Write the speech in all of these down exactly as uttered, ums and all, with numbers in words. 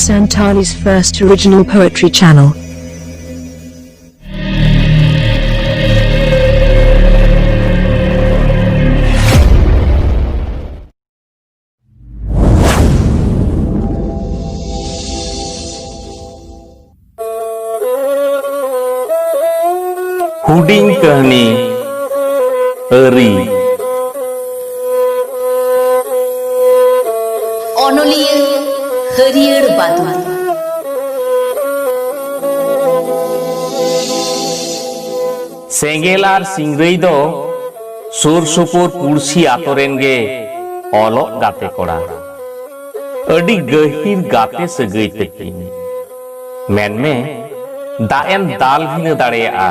Santali's first original poetry channel. ᱦᱩᱰᱤᱧ ᱠᱟᱹᱦᱱᱤ, ᱟᱹᱨᱤ᱾ ᱚᱱᱚᱞᱤᱭᱟᱹ ᱦᱟᱹᱨᱭᱟᱹᱲ ᱵᱟᱫᱩᱲ᱾ ᱥᱮᱸᱜᱮᱞ ᱟᱨ ᱥᱤᱝᱨᱟᱹᱭ ᱫᱚ ᱥᱩᱨ ᱥᱩᱯᱩᱨ ᱯᱩᱲᱥᱤ ᱟᱛᱳ ᱨᱮᱱ ᱜᱮ ᱚᱞᱚᱜ ᱜᱟᱛᱮ ᱠᱚᱲᱟ᱾ ᱟᱹᱰᱤ ᱜᱟᱹᱦᱤᱨ ᱜᱟᱛᱮ ᱥᱟᱹᱜᱟᱹᱭ ᱛᱟᱹᱠᱤᱱ᱾ ᱢᱮᱱᱢᱮ, ᱫᱟᱜ ᱮᱢ ᱫᱟᱞ ᱵᱷᱤᱱᱟᱹ ᱫᱟᱲᱮᱭᱟᱜᱼᱟ,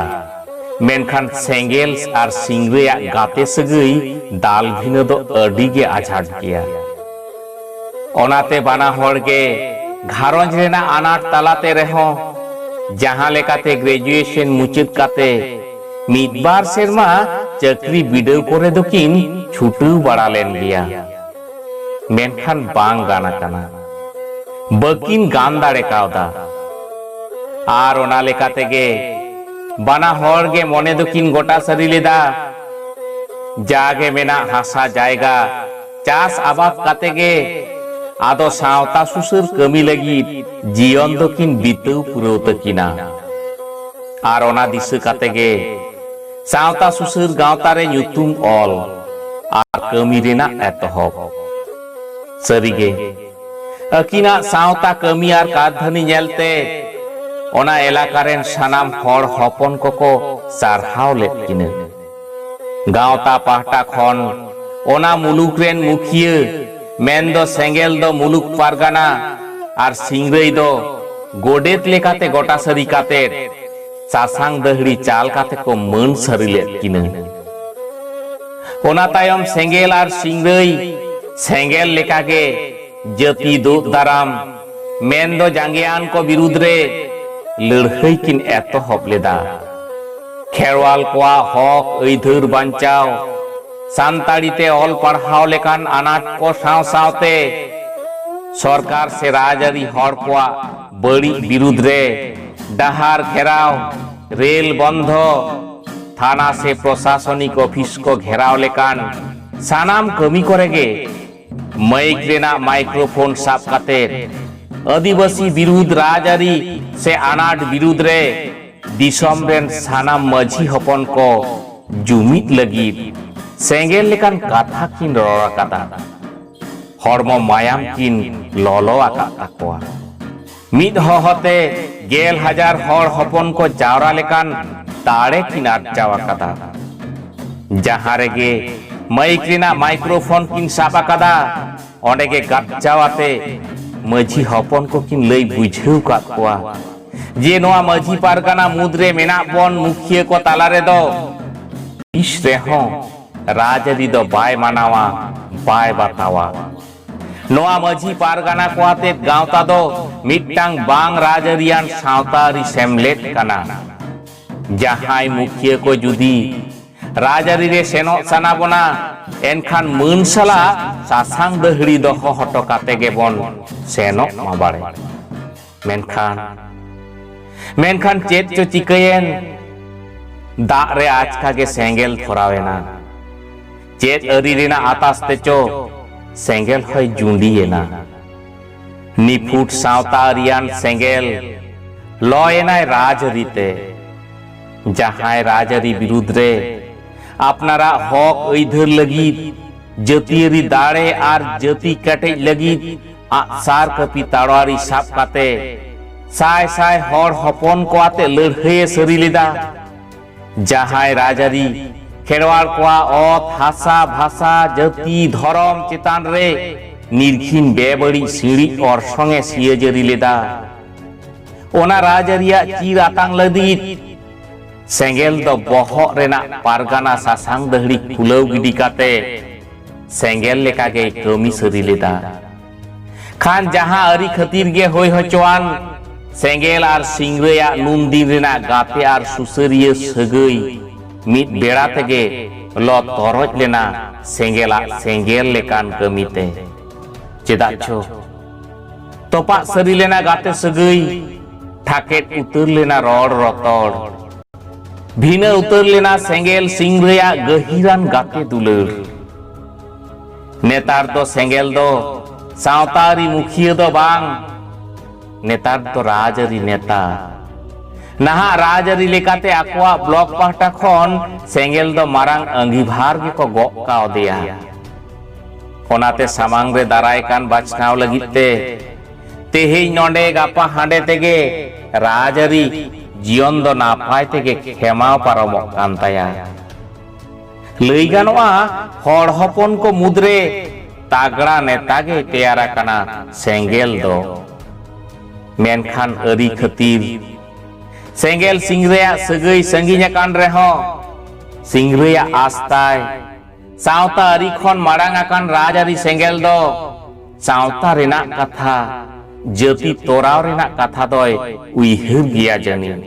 ᱢᱮᱱᱠᱷᱟᱱ ᱥᱮᱸᱜᱮᱞ ᱟᱨ ᱥᱤᱝᱨᱟᱹᱭᱟᱜ ᱜᱟᱛᱮ ᱥᱟᱹᱜᱟᱹᱭ ᱫᱟᱞ ᱵᱷᱤᱱᱟᱹ ᱫᱚ ᱟᱹᱰᱤ ᱜᱮ ᱟᱡᱷᱟᱴ ᱜᱮᱭᱟ᱾ ᱚᱱᱟᱛᱮ ᱵᱟᱱᱟ ᱦᱚᱲ ᱜᱮ ᱜᱷᱟᱨᱚᱸᱡᱽ ᱨᱮᱱᱟᱜ ᱟᱱᱟᱴ ᱛᱟᱞᱟᱛᱮ ᱨᱮᱦᱚᱸ ᱡᱟᱦᱟᱸ ᱞᱮᱠᱟᱛᱮ ᱜᱨᱮᱡᱩᱭᱮᱥᱚᱱ ᱢᱩᱪᱟᱹᱫ ᱠᱟᱛᱮ ᱢᱤᱫ ᱵᱟᱨ ᱥᱮᱨᱢᱟ ᱪᱟᱹᱠᱨᱤ ᱵᱤᱰᱟᱹᱣ ᱠᱚᱨᱮ ᱫᱚᱠᱤᱱ ᱪᱷᱩᱴᱟᱹᱣ ᱵᱟᱲᱟ ᱞᱮᱱ ᱜᱮᱭᱟ᱾ ᱢᱮᱱᱠᱷᱟᱱ ᱵᱟᱝ ᱜᱟᱱ ᱟᱠᱟᱱᱟ᱾ ᱵᱟᱹᱠᱤᱱ ᱜᱟᱱ ᱫᱟᱲᱮ ᱠᱟᱣᱫᱟ᱾ ᱟᱨ ᱚᱱᱟ ᱞᱮᱠᱟ ᱛᱮᱜᱮ ᱵᱟᱱᱟ ᱦᱚᱲ ᱜᱮ ᱢᱚᱱᱮ ᱫᱚᱠᱤᱱ ᱜᱚᱴᱟ ᱥᱟᱹᱨᱤ ᱞᱮᱫᱟ, ᱡᱟᱜᱮ ᱢᱮᱱᱟᱜ ᱦᱟᱥᱟ ᱡᱟᱭᱜᱟ ᱪᱟᱥ ᱟᱵᱟᱫ ᱠᱟᱛᱮ ᱜᱮ ᱟᱫᱚ ᱥᱟᱶᱛᱟ ᱥᱩᱥᱟᱹᱨ ᱠᱟᱹᱢᱤ ᱞᱟᱹᱜᱤᱫ ᱡᱤᱭᱚᱱ ᱫᱚᱠᱤᱱ ᱵᱤᱛᱟᱹᱣ ᱯᱩᱨᱟᱹᱣ ᱛᱟᱹᱠᱤᱱᱟ᱾ ᱟᱨ ᱚᱱᱟ ᱫᱤᱥᱟᱹ ᱠᱟᱛᱮ ᱜᱮ ᱥᱟᱶᱛᱟ ᱥᱩᱥᱟᱹᱨ ᱜᱟᱶᱛᱟ ᱨᱮ ᱧᱩᱛᱩᱢ ᱚᱞ ᱟᱨ ᱠᱟᱹᱢᱤ ᱨᱮᱱᱟᱜ ᱮᱛᱚᱦᱚᱵ᱾ ᱥᱟᱹᱨᱤᱜᱮ, ᱟᱹᱠᱤᱱᱟᱜ ᱥᱟᱶᱛᱟ ᱠᱟᱹᱢᱤ ᱟᱨ ᱠᱟᱨᱫᱷᱟᱹᱱᱤ ᱧᱮᱞᱛᱮ ᱚᱱᱟ ᱮᱞᱟᱠᱟ ᱨᱮᱱ ᱥᱟᱱᱟᱢ ᱦᱚᱲ ᱦᱚᱯᱚᱱ ᱠᱚᱠᱚ ᱥᱟᱨᱦᱟᱣ ᱞᱮᱫ ᱠᱤᱱᱟ᱾ ᱜᱟᱶᱛᱟ ᱯᱟᱦᱴᱟ ᱠᱷᱚᱱ ᱚᱱᱟ ᱢᱩᱞᱩᱠ ᱨᱮᱱ ᱢᱩᱠᱷᱤᱭᱟᱹ, ᱢᱮᱱᱫᱚ ᱥᱮᱸᱜᱮᱞ ᱫᱚ ᱢᱩᱞᱩᱠ ᱯᱟᱨᱜᱟᱱᱟ ᱟᱨ ᱥᱤᱝᱨᱟᱹᱭ ᱫᱚ ᱜᱚᱰᱮᱛ ᱞᱮᱠᱟᱛᱮ ᱜᱚᱴᱟ ᱥᱟᱹᱨᱤ ᱠᱟᱛᱮ ᱥᱟᱥᱟᱝ ᱫᱟᱹᱦᱲᱤ ᱪᱟᱞ ᱠᱟᱛᱮ ᱠᱚ ᱢᱟᱹᱱ ᱥᱟᱹᱨᱤ ᱞᱮᱫ ᱠᱤᱱᱟ᱾ ᱚᱱᱟ ᱛᱟᱭᱚᱢ ᱥᱮᱸᱜᱮᱞ ᱟᱨ ᱥᱤᱝᱨᱟᱹᱭ ᱥᱮᱸᱜᱮᱞ ᱞᱮᱠᱟᱜᱮ ᱡᱟᱹᱛᱤ ᱫᱩᱜ ᱫᱟᱨᱟᱢ, ᱢᱮᱱᱫᱚ ᱡᱟᱸᱜᱮᱭᱟᱱ ᱠᱚ ᱵᱤᱨᱩᱫᱽ ᱨᱮ ᱞᱟᱹᱲᱦᱟᱹᱭ ᱠᱤᱱ ᱮᱛᱚᱦᱚᱵ ᱞᱮᱫᱟ᱾ ᱠᱷᱮᱨᱣᱟᱞ ᱠᱚᱣᱟᱜ ᱦᱚᱠ ᱟᱹᱭᱫᱟᱹᱨ ᱵᱟᱧᱪᱟᱣ, ᱥᱟᱱᱛᱟᱲᱤ ᱛᱮ ᱚᱞ ᱯᱟᱲᱦᱟᱣ ᱞᱮᱠᱟᱱ ᱟᱱᱟᱴ ᱠᱚ ᱥᱟᱶ ᱥᱟᱶᱛᱮ ᱥᱚᱨᱠᱟᱨ ᱥᱮ ᱨᱟᱡᱽᱟᱹᱨᱤ ᱦᱚᱲ ᱠᱚᱣᱟᱜ ᱵᱟᱹᱲᱤᱡ ᱵᱤᱨᱩᱫᱽ ᱨᱮ ᱰᱟᱦᱟᱨ ᱜᱷᱮᱨᱟᱣ, ᱨᱮᱞ ᱵᱚᱱᱫᱷᱚ, ᱛᱷᱟᱱᱟ ᱥᱮ ᱯᱨᱚᱥᱟᱥᱚᱱᱤᱠ ᱚᱯᱷᱤᱥ ᱠᱚ ᱜᱷᱮᱨᱟᱣ ᱞᱮᱠᱟᱱ ᱥᱟᱱᱟᱢ ᱠᱟᱹᱢᱤ ᱠᱚᱨᱮ ᱜᱮ ᱢᱟᱭᱤᱠ ᱨᱮᱱᱟᱜ ᱢᱟᱭᱠᱨᱳᱯᱷᱳᱱ ᱥᱟᱵ ᱠᱟᱛᱮ ᱟᱹᱫᱤᱵᱟᱹᱥᱤ ᱵᱤᱨᱩᱫᱽ, ᱨᱟᱡᱽᱟᱹᱨᱤ ᱥᱮ ᱟᱱᱟᱴ ᱵᱤᱨᱩᱫᱽ ᱨᱮ ᱫᱤᱥᱚᱢ ᱨᱮᱱ ᱥᱟᱱᱟᱢ ᱢᱟᱹᱡᱷᱤ ᱦᱚᱯᱚᱱ ᱠᱚ ᱡᱩᱢᱤᱫ ᱞᱟᱹᱜᱤᱫ ᱥᱮᱸᱜᱮᱞ ᱞᱮᱠᱟᱱ ᱠᱟᱛᱷᱟ ᱠᱤᱱ ᱨᱚᱲ ᱟᱠᱟᱫᱟ᱾ ᱦᱚᱲᱢᱚ ᱢᱟᱭᱟᱢ ᱠᱤᱱ ᱞᱚᱞᱚ ᱟᱠᱟᱫ ᱛᱟᱠᱚᱣᱟ᱾ ᱢᱤᱫ ᱦᱚᱦᱚᱛᱮ ᱜᱮᱞ ᱦᱟᱡᱟᱨ ᱦᱚᱲ ᱦᱚᱯᱚᱱ ᱠᱚ ᱡᱟᱣᱨᱟ ᱞᱮᱠᱟᱱ ᱫᱟᱲᱮ ᱠᱤᱱ ᱟᱨᱡᱟᱣ ᱟᱠᱟᱫᱟ᱾ ᱡᱟᱦᱟᱸ ᱨᱮᱜᱮ ᱢᱟᱭᱤᱠ ᱨᱮᱱᱟᱜ ᱢᱟᱭᱠᱨᱳᱯᱷᱳᱱ ᱠᱤᱱ ᱥᱟᱵ ᱟᱠᱟᱫᱟ, ᱚᱸᱰᱮ ᱜᱮ ᱜᱟᱯᱪᱟᱣ ᱟᱛᱮ ᱢᱟᱹᱡᱷᱤ ᱦᱚᱯᱚᱱ ᱠᱚ ᱠᱤᱱ ᱞᱟᱹᱭ ᱵᱩᱡᱷᱟᱹᱣ ᱠᱟᱫ ᱠᱚᱣᱟ ᱡᱮ ᱱᱚᱣᱟ ᱢᱟᱹᱡᱷᱤ ᱯᱟᱨᱜᱟᱱᱟ ᱢᱩᱫᱽᱨᱮ ᱢᱮᱱᱟᱜ ᱵᱚᱱ ᱢᱩᱠᱷᱤᱭᱟᱹ ᱠᱚ ᱛᱟᱞᱟ ᱨᱮᱫᱚ ᱛᱤᱥ ᱨᱮᱦᱚᱸ ᱨᱟᱡᱽᱟᱹᱨᱤ ᱫᱚ ᱵᱟᱭ ᱢᱟᱱᱟᱣᱟ, ᱵᱟᱭ ᱵᱟᱛᱟᱣᱟ᱾ ᱱᱚᱣᱟ ᱢᱟᱹᱡᱷᱤ ᱯᱟᱨᱜᱟᱱᱟ ᱠᱚ ᱟᱛᱮᱫ ᱜᱟᱶᱛᱟ ᱫᱚ ᱢᱤᱫᱴᱟᱝ ᱵᱟᱝ ᱨᱟᱡᱽᱟᱹᱨᱤᱭᱟᱱ ᱥᱟᱶᱛᱟ ᱟᱹᱨᱤ ᱥᱮᱢᱞᱮᱫ ᱠᱟᱱᱟ᱾ ᱡᱟᱦᱟᱸᱭ ᱢᱩᱠᱷᱤᱭᱟᱹ ᱠᱚ ᱡᱩᱫᱤ ᱨᱟᱡᱽᱟᱹᱨᱤ ᱨᱮ ᱥᱮᱱᱚᱜ ᱥᱟᱱᱟ ᱵᱚᱱᱟ, ᱮᱱᱠᱷᱟᱱ ᱢᱟᱹᱱ ᱥᱟᱞᱟᱜ ᱥᱟᱥᱟᱝ ᱫᱟᱹᱦᱲᱤ ᱫᱚᱦᱚ ᱦᱚᱴᱚ ᱠᱟᱛᱮ ᱜᱮᱵᱚᱱ ᱥᱮᱱᱚᱜ ᱢᱟ ᱵᱟᱲᱮ᱾ ᱢᱮᱱᱠᱷᱟᱱ, ᱢᱮᱱᱠᱷᱟᱱ ᱪᱮᱫ ᱪᱚ ᱪᱤᱠᱟᱹᱭᱮᱱ, ᱫᱟᱜ ᱨᱮ ᱟᱪᱠᱟ ᱜᱮ ᱥᱮᱸᱜᱮᱞ ᱫᱷᱚᱨᱟᱣ ᱮᱱᱟ᱾ ᱪᱮᱫ ᱟᱹᱨᱤ ᱨᱮᱱᱟᱜ ᱟᱛᱟᱥ ᱛᱮᱪᱚ ᱥᱮᱸᱜᱮᱞ ᱦᱚᱸᱭ ᱡᱩᱸᱰᱤᱭᱮᱱᱟ᱾ ᱱᱤᱯᱷᱩᱴ ᱥᱟᱶᱛᱟ ᱟᱹᱨᱤᱭᱟᱱ ᱥᱮᱸᱜᱮᱞ ᱞᱚᱭᱮᱱᱟᱭ ᱨᱟᱡᱽᱟᱹᱨᱤ ᱛᱮ᱾ ᱡᱟᱦᱟᱸᱭ ᱨᱟᱡᱽᱟᱹᱨᱤ ᱵᱤᱨᱩᱫᱽ ᱨᱮ ᱟᱯᱱᱟᱨᱟᱜ ᱦᱚᱠ ᱟᱹᱭᱫᱟᱹᱨ ᱞᱟᱹᱜᱤᱫ, ᱡᱟᱹᱛᱤᱭᱟᱹᱨᱤ ᱫᱟᱲᱮ ᱟᱨ ᱡᱟᱹᱛᱤ ᱠᱮᱴᱮᱡ ᱞᱟᱹᱜᱤᱫ ᱟᱜᱼᱥᱟᱨ ᱠᱟᱹᱯᱤ ᱛᱟᱲᱣᱟᱨᱤ ᱥᱟᱵ ᱠᱟᱛᱮ ᱥᱟᱭ ᱥᱟᱭ ᱦᱚᱲ ᱦᱚᱯᱚᱱ ᱠᱚ ᱟᱛᱮ ᱞᱟᱹᱲᱦᱟᱹᱭᱮ ᱥᱟᱹᱨᱤ ᱞᱮᱫᱟ᱾ ᱡᱟᱦᱟᱸᱭ ᱨᱟᱡᱽᱟᱹᱨᱤ ᱠᱷᱮᱨᱣᱟᱲ ᱠᱚᱣᱟᱜ ᱚᱛ, ᱦᱟᱥᱟ, ᱵᱷᱟᱥᱟ, ᱡᱟᱹᱛᱤ, ᱫᱷᱚᱨᱚᱢ ᱪᱮᱛᱟᱱ ᱨᱮ ᱱᱤᱨᱜᱷᱤᱱ ᱵᱮᱵᱟᱹᱲᱤᱡ ᱥᱤᱬᱤᱡ ᱚᱨᱥᱚᱝ ᱮ ᱥᱤᱭᱟᱹᱡᱟᱹᱨᱤ ᱞᱮᱫᱟ, ᱚᱱᱟ ᱨᱟᱡᱽᱟᱹᱨᱤᱭᱟᱜ ᱪᱤᱨ ᱟᱛᱟᱝ ᱞᱟᱹᱜᱤᱫ ᱥᱮᱸᱜᱮᱞ ᱫᱚ ᱵᱚᱦᱚᱜ ᱨᱮᱱᱟᱜ ᱯᱟᱨᱜᱟᱱᱟ ᱥᱟᱥᱟᱝ ᱫᱟᱹᱦᱲᱤ ᱠᱷᱩᱞᱟᱹᱣ ᱜᱤᱰᱤ ᱠᱟᱛᱮ ᱥᱮᱸᱜᱮᱞ ᱞᱮᱠᱟ ᱜᱮᱭ ᱠᱟᱹᱢᱤ ᱥᱟᱹᱨᱤ ᱞᱮᱫᱟ᱾ ᱠᱷᱟᱱ ᱡᱟᱦᱟᱸ ᱟᱹᱨᱤ ᱠᱷᱟᱹᱛᱤᱨ ᱜᱮ ᱦᱩᱭ ᱦᱚᱪᱚᱣᱟᱱ, ᱥᱮᱸᱜᱮᱞ ᱟᱨ ᱥᱤᱝᱨᱟᱹᱭᱟᱜ ᱱᱩᱱ ᱫᱤᱱ ᱨᱮᱱᱟᱜ ᱜᱟᱛᱮ ᱟᱨ ᱥᱩᱥᱟᱹᱨᱤᱭᱟᱹ ᱥᱟᱹᱜᱟᱹᱭ ᱢᱤᱫ ᱵᱮᱲᱟ ᱛᱮᱜᱮ ᱞᱚ ᱛᱚᱨᱚᱡ ᱞᱮᱱᱟ ᱥᱮᱸᱜᱮᱞᱟᱜ ᱥᱮᱸᱜᱮᱞ ᱞᱮᱠᱟᱱ ᱠᱟᱹᱢᱤᱛᱮ᱾ ᱪᱮᱫᱟᱜ ᱪᱚ ᱛᱚᱯᱟᱜ ᱥᱟᱹᱨᱤ ᱞᱮᱱᱟ ᱜᱟᱛᱮ ᱥᱟᱹᱜᱟᱹᱭ, ᱴᱷᱟᱠᱮᱫ ᱩᱛᱟᱹᱨ ᱞᱮᱱᱟ ᱨᱚᱲ ᱨᱚᱛᱚᱲ᱾ ᱵᱷᱤᱱᱟᱹ ᱩᱛᱟᱹᱨ ᱞᱮᱱᱟ ᱥᱮᱸᱜᱮᱞ ᱥᱤᱝᱨᱟᱹᱭᱟᱜ ᱜᱟᱹᱦᱤᱨᱟᱱ ᱜᱟᱛᱮ ᱫᱩᱞᱟᱹᱲ᱾ ᱱᱮᱛᱟᱨ ᱫᱚ ᱥᱮᱸᱜᱮᱞ ᱫᱚ ᱥᱟᱶᱛᱟ ᱟᱹᱨᱤ ᱢᱩᱠᱷᱤᱭᱟᱹ ᱫᱚ ᱵᱟᱝ, ᱱᱮᱛᱟᱨ ᱫᱚ ᱨᱟᱡᱽᱟᱹᱨᱤ ᱱᱮᱛᱟ᱾ ᱱᱟᱦᱟᱜ ᱨᱟᱡᱽᱟᱹᱨᱤ ᱞᱮᱠᱟᱛᱮ ᱟᱠᱚᱣᱟᱜ ᱵᱞᱚᱠ ᱯᱟᱦᱴᱟ ᱠᱷᱚᱱ ᱥᱮᱸᱜᱮᱞ ᱫᱚ ᱢᱟᱨᱟᱝ ᱟᱺᱜᱤᱵᱷᱟᱨ ᱜᱮᱠᱚ ᱜᱚᱜ ᱠᱟᱣᱫᱮᱭᱟ᱾ ᱚᱱᱟᱛᱮ ᱥᱟᱢᱟᱝ ᱨᱮ ᱫᱟᱨᱟᱭ ᱠᱟᱱ ᱵᱟᱪᱷᱱᱟᱣ ᱞᱟᱹᱜᱤᱫ ᱛᱮ ᱛᱮᱦᱮᱧ ᱱᱚᱰᱮ, ᱜᱟᱯᱟ ᱦᱟᱸᱰᱮ ᱛᱮᱜᱮ ᱨᱟᱡᱽᱟᱹᱨᱤ ᱡᱤᱭᱚᱱ ᱫᱚ ᱱᱟᱯᱟᱭ ᱛᱮᱜᱮ ᱠᱷᱮᱢᱟᱣ ᱯᱟᱨᱚᱢᱚᱜ ᱠᱟᱱ ᱛᱟᱭᱟ᱾ ᱞᱟᱹᱭ ᱜᱟᱱᱚᱜᱼᱟ, ᱦᱚᱲ ᱦᱚᱯᱚᱱ ᱠᱚ ᱢᱩᱫᱽᱨᱮ ᱛᱟᱜᱲᱟ ᱱᱮᱛᱟ ᱜᱮᱭ ᱛᱮᱭᱟᱨ ᱟᱠᱟᱱᱟ ᱥᱮᱸᱜᱮᱞ ᱫᱚ᱾ ᱢᱮᱱᱠᱷᱟᱱ ᱟᱹᱨᱤ ᱠᱷᱟᱹᱛᱤᱨ ᱥᱮᱸᱜᱮᱞ ᱥᱤᱝᱨᱟᱹᱭᱟᱜ ᱥᱟᱹᱜᱟᱹᱭ ᱥᱟᱺᱜᱤᱧ ᱟᱠᱟᱱ ᱨᱮᱦᱚᱸ, ᱥᱤᱝᱨᱟᱹᱭᱟᱜ ᱟᱥ ᱛᱟᱭ ᱥᱟᱶᱛᱟ ᱟᱹᱨᱤ ᱠᱷᱚᱱ ᱢᱟᱲᱟᱝ ᱟᱠᱟᱱ ᱨᱟᱡᱽᱟᱹᱨᱤ ᱥᱮᱸᱜᱮᱞ ᱫᱚ ᱥᱟᱶᱛᱟ ᱨᱮᱱᱟᱜ ᱠᱟᱛᱷᱟ, ᱡᱟᱹᱛᱤ ᱛᱚᱨᱟᱣ ᱨᱮᱱᱟᱜ ᱠᱟᱛᱷᱟ ᱫᱚᱭ ᱩᱭᱦᱟᱹᱨ ᱜᱮᱭᱟ ᱡᱟᱹᱱᱤᱡ᱾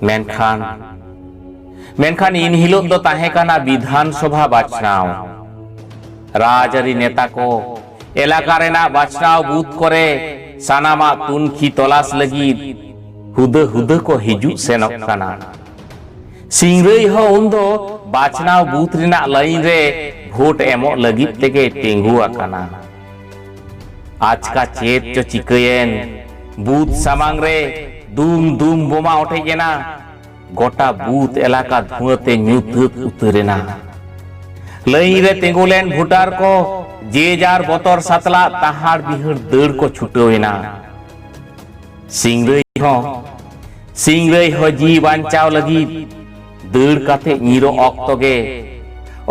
ᱢᱮᱱᱠᱷᱟᱱ, ᱢᱮᱱᱠᱷᱟᱱ ᱤᱱ ᱦᱤᱞᱳᱜ ᱫᱚ ᱛᱟᱦᱮᱸ ᱠᱟᱱᱟ ᱵᱤᱫᱷᱟᱱ ᱥᱚᱵᱷᱟ ᱵᱟᱪᱷᱱᱟᱣ᱾ ᱨᱟᱡᱽᱟᱹᱨᱤ ᱱᱮᱛᱟ ᱠᱚ ᱮᱞᱟᱠᱟ ᱨᱮᱱᱟᱜ ᱵᱟᱪᱷᱱᱟᱣ ᱵᱩᱛᱷ ᱠᱚᱨᱮ ᱥᱟᱱᱟᱢᱟᱜ ᱛᱩᱱᱠᱷᱤ ᱛᱚᱞᱟᱥ ᱞᱟᱹᱜᱤᱫ ᱦᱩᱫᱟᱹ ᱦᱩᱫᱟᱹ ᱠᱚ ᱦᱤᱡᱩᱜ ᱥᱮᱱᱚᱜ ᱠᱟᱱᱟ᱾ ᱥᱤᱝᱨᱟᱹᱭ ᱦᱚᱸ ᱩᱱᱫᱚ ᱵᱟᱪᱷᱱᱟᱣ ᱵᱩᱛᱷ ᱨᱮᱱᱟᱜ ᱞᱟᱭᱤᱱ ᱨᱮ ᱵᱷᱳᱴ ᱮᱢᱚᱜ ᱞᱟᱹᱜᱤᱫ ᱛᱮᱜᱮᱭ ᱛᱤᱸᱜᱩ ᱟᱠᱟᱱᱟ᱾ ᱟᱪᱠᱟ ᱪᱮᱫ ᱪᱚ ᱪᱤᱠᱟᱹᱭᱮᱱ, ᱵᱩᱛᱷ ᱥᱟᱢᱟᱝ ᱨᱮ ᱫᱩᱢ ᱫᱩᱢ ᱵᱳᱢᱟ ᱚᱴᱮᱡ ᱮᱱᱟ᱾ ᱜᱚᱴᱟ ᱵᱩᱛᱷ ᱮᱞᱟᱠᱟ ᱫᱷᱩᱣᱟᱹ ᱛᱮ ᱧᱩᱛᱟᱹᱛ ᱩᱛᱟᱹᱨ ᱮᱱᱟ᱾ ᱞᱟᱭᱤᱱ ᱨᱮ ᱛᱤᱸᱜᱩ ᱞᱮᱱ ᱵᱷᱳᱴᱟᱨ ᱠᱚ ᱡᱮ ᱡᱟᱨ ᱵᱚᱛᱚᱨ ᱥᱟᱛᱞᱟᱜ ᱛᱟᱦᱟᱲ ᱵᱤᱦᱟᱹᱲ ᱫᱟᱹᱲ ᱠᱚ ᱪᱷᱩᱴᱟᱹᱣ ᱮᱱᱟ᱾ ᱥᱤᱝᱨᱟᱹᱭ ᱦᱚᱸ, ᱥᱤᱝᱨᱟᱹᱭ ᱦᱚᱸ ᱡᱤᱣᱤ ᱵᱟᱧᱪᱟᱣ ᱞᱟᱹᱜᱤᱫ ᱫᱟᱹᱲ ᱠᱟᱛᱮ ᱧᱤᱨᱚᱜ ᱚᱠᱛᱚ ᱜᱮ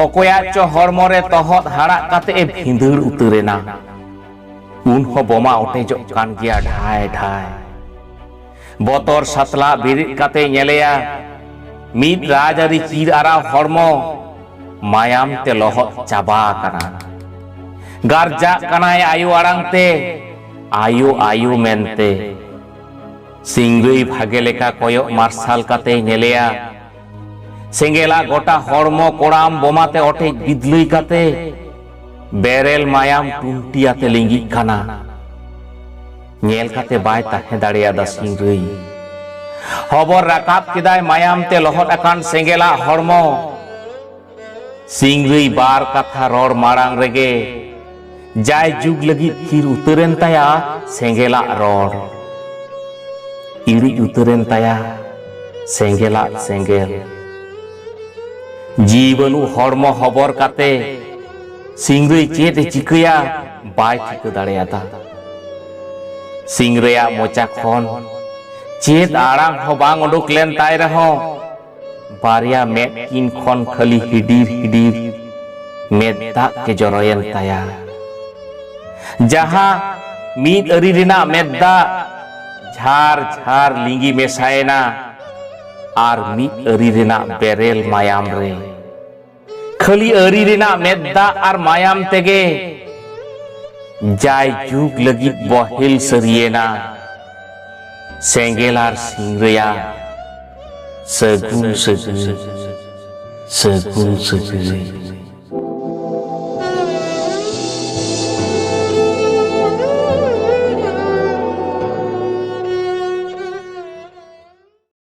ᱚᱠᱚᱭᱟᱜ ᱪᱚ ᱦᱚᱲᱢᱚ ᱨᱮ ᱛᱚᱦᱚᱫ ᱦᱟᱲᱟᱜ ᱠᱟᱛᱮ ᱮ ᱵᱷᱤᱸᱫᱟᱹᱲ ᱩᱛᱟᱹᱨ ᱮᱱᱟ᱾ ᱩᱱ ᱦᱚᱸ ᱵᱳᱢᱟ ᱚᱴᱮᱡᱚᱜ ᱠᱟᱱ ᱜᱮᱭᱟ ᱰᱷᱟᱭ ᱰᱷᱟᱭ᱾ ᱵᱚᱛᱚᱨ ᱥᱟᱛᱞᱟᱜ ᱵᱮᱨᱮᱫ ᱠᱟᱛᱮ ᱧᱮᱞᱮᱭᱟ, ᱢᱤᱫ ᱨᱟᱡᱽᱟᱹᱨᱤ ᱪᱤᱨ ᱟᱨᱟᱣ ᱦᱚᱲᱢᱚ ᱢᱟᱭᱟᱢ ᱛᱮ ᱞᱚᱦᱚᱫ ᱪᱟᱵᱟ ᱟᱠᱟᱱᱟ᱾ ᱜᱟᱨᱡᱟᱜ ᱠᱟᱱᱟᱭ ᱟᱭᱳ ᱟᱲᱟᱝ ᱛᱮ, "ᱟᱭᱳ, ᱟᱭᱳ" ᱢᱮᱱᱛᱮ᱾ ᱥᱤᱝᱨᱟᱹᱭ ᱵᱷᱟᱜᱮ ᱞᱮᱠᱟ ᱠᱚᱭᱚᱜ ᱢᱟᱨᱥᱟᱞ ᱠᱟᱛᱮᱭ ᱧᱮᱞᱮᱭᱟ, ᱥᱮᱸᱜᱮᱞᱟᱜ ᱜᱚᱴᱟ ᱦᱚᱲᱢᱚ ᱠᱚᱲᱟᱢ ᱵᱳᱢᱟᱛᱮ ᱚᱴᱮᱡ ᱵᱤᱫᱞᱟᱹᱭ ᱠᱟᱛᱮ ᱵᱮᱨᱮᱞ ᱢᱟᱭᱟᱢ ᱴᱩᱱᱴᱤ ᱟᱛᱮ ᱞᱤᱸᱜᱤᱜ ᱠᱟᱱᱟ᱾ ᱧᱮᱞ ᱠᱟᱛᱮ ᱵᱟᱭ ᱛᱟᱦᱮᱸ ᱫᱟᱲᱮᱭᱟᱫᱟ ᱥᱤᱝᱨᱟᱹᱭ᱾ ᱦᱚᱵᱚᱨ ᱨᱟᱠᱟᱵ ᱠᱮᱫᱟᱭ ᱢᱟᱭᱟᱢ ᱛᱮ ᱞᱚᱦᱚᱫ ᱟᱠᱟᱱ ᱥᱮᱸᱜᱮᱞᱟᱜ ᱦᱚᱲᱢᱚ᱾ ᱥᱤᱝᱨᱟᱹᱭ ᱵᱟᱨ ᱠᱟᱛᱷᱟ ᱨᱚᱲ ᱢᱟᱲᱟᱝ ᱨᱮᱜᱮ ᱡᱟᱭ ᱡᱩᱜᱽ ᱞᱟᱹᱜᱤᱫ ᱛᱷᱤᱨ ᱩᱛᱟᱹᱨᱮᱱ ᱛᱟᱭᱟ ᱥᱮᱸᱜᱮᱞᱟᱜ ᱨᱚᱲ᱾ ᱤᱲᱤᱡ ᱩᱛᱟᱹᱨᱮᱱ ᱛᱟᱭᱟ ᱥᱮᱸᱜᱮᱞᱟᱜ ᱥᱮᱸᱜᱮᱞ᱾ ᱡᱤᱣᱤ ᱵᱟᱹᱱᱩᱜ ᱦᱚᱲᱢᱚ ᱦᱚᱵᱚᱨ ᱠᱟᱛᱮ ᱥᱤᱝᱨᱟᱹᱭ ᱪᱮᱫ ᱮ ᱪᱤᱠᱟᱹᱭᱟ ᱵᱟᱭ ᱴᱷᱤᱠᱟᱹ ᱫᱟᱲᱮᱭᱟᱫᱟ᱾ ᱥᱤᱝᱨᱟᱹᱭᱟᱜ ᱢᱚᱪᱟ ᱠᱷᱚᱱ ᱪᱮᱫ ᱟᱲᱟᱝ ᱦᱚᱸ ᱵᱟᱝ ᱩᱰᱩᱠ ᱞᱮᱱ ᱛᱟᱭ ᱨᱮᱦᱚᱸ ᱵᱟᱨᱭᱟ ᱢᱮᱫ ᱠᱤᱱ ᱠᱷᱚᱱ ᱠᱷᱟᱹᱞᱤ ᱦᱤᱰᱤᱨ ᱦᱤᱰᱤᱨ ᱢᱮᱫ ᱫᱟᱜ ᱜᱮ ᱡᱚᱨᱚᱭᱮᱱ ᱛᱟᱭᱟ᱾ ᱡᱟᱦᱟᱸ ᱢᱤᱫ ᱟᱹᱨᱤ ᱨᱮᱱᱟᱜ ᱢᱮᱫ ᱫᱟᱜ ᱡᱷᱟᱨ ᱡᱷᱟᱨ ᱞᱤᱸᱜᱤ ᱢᱮᱥᱟᱭᱮᱱᱟ ᱟᱨ ᱢᱤᱫ ᱟᱹᱨᱤ ᱨᱮᱱᱟᱜ ᱵᱮᱨᱮᱞ ᱢᱟᱭᱟᱢ ᱨᱮ᱾ ᱠᱷᱟᱹᱞᱤ ᱟᱹᱨᱤ ᱨᱮᱱᱟᱜ ᱢᱮᱫ ᱫᱟᱜ ᱟᱨ ᱢᱟᱭᱟᱢ ᱛᱮᱜᱮ ᱡᱟᱭ ᱡᱩᱜᱽ ᱞᱟᱹᱜᱤᱫ ᱵᱚᱦᱮᱞ ᱥᱟᱹᱨᱤᱭᱮᱱᱟ ᱥᱮᱸᱜᱮᱞ ᱟᱨ ᱥᱤᱝᱨᱟᱹᱭᱟᱜ ᱥᱟᱹᱜᱩᱱ ᱥᱟᱹᱜᱟᱹᱭ, ᱥᱟᱹᱜᱩᱱ ᱥᱟᱹᱜᱟᱹᱭ᱾